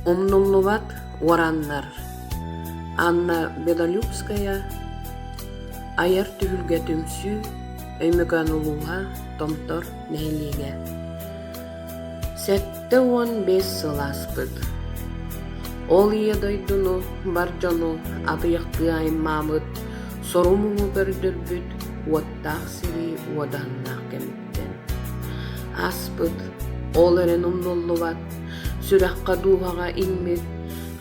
Умнуллубат уораннар Анна Белолюбская Айар түһүлгэ түмсүү Өймөкөөн улууһа Томтор нэһилиэгэ 75 сыл ааспыт. Ол ийэ дойдуну, бар дьону атыйахтыы аймаабыт, сору-муҥу көрдөрбүт уоттаах сэрии уодаһыннаах кэмиттэн. Ааспыт, ол эрэн умнуллубат, сүрэххэ-дууһаҕа иҥмит,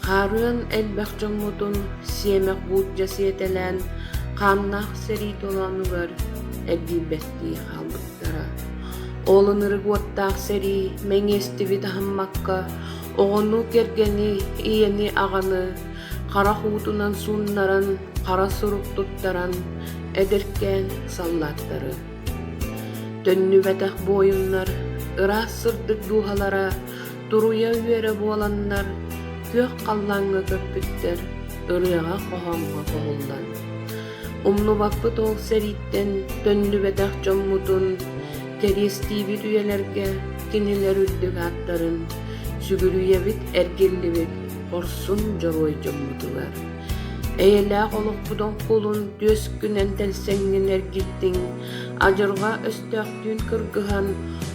хаарыан элбэх дьоммутун сиэмэх буулдьа сиэтэлээн, хааннаах сэрии толоонугар эргийбэттии хаалбыттара. Ол ынырык уоттаах сэрии мэҥиэстибит аһыммакка, оҕону, кэргэни, ийэни, аҕаны харах уутунан сууннаран, хара сурук туттаран, эдэркээн саллааттары. Төннүбэтэх буойуннар ыраас сырдык дууһалара туруйа үөрэ буоланнар, күөх халлааҥҥа көппүттэр, ырыаҕа-хоһооҥҥо хоһуллан. Умнубаппыт ол сэрииттэн төннүбэтэх дьоммутун, кэриэстиибит үйэлэргэ кинилэр үрдүк ааттарын, сүгүрүйэбит эргиллибит хорсун дьоруой дьоммутугар. Эйэлээх олохпут оҥкулун түөскүнэн тэлсэҥҥин эргиттиҥ, адьырҕа өстөөхтүүн кыргыһан,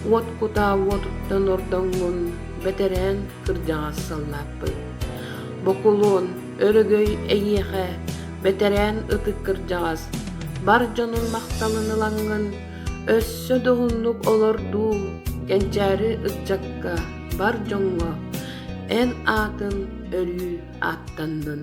уот кутаа уотуттан ордоҥҥун, бэтэрээн кырдьаҕас саллааппыт. Бокулуон, өрөгөй эйиэхэ, бэтэрээн ытык кырдьаҕас, бар дьонун махталын ылаҥҥын, өссө да уһуннук олордуу, кэнчээри ыччакка, бар дьоҥҥо эн аатын өрүү ааттаннын.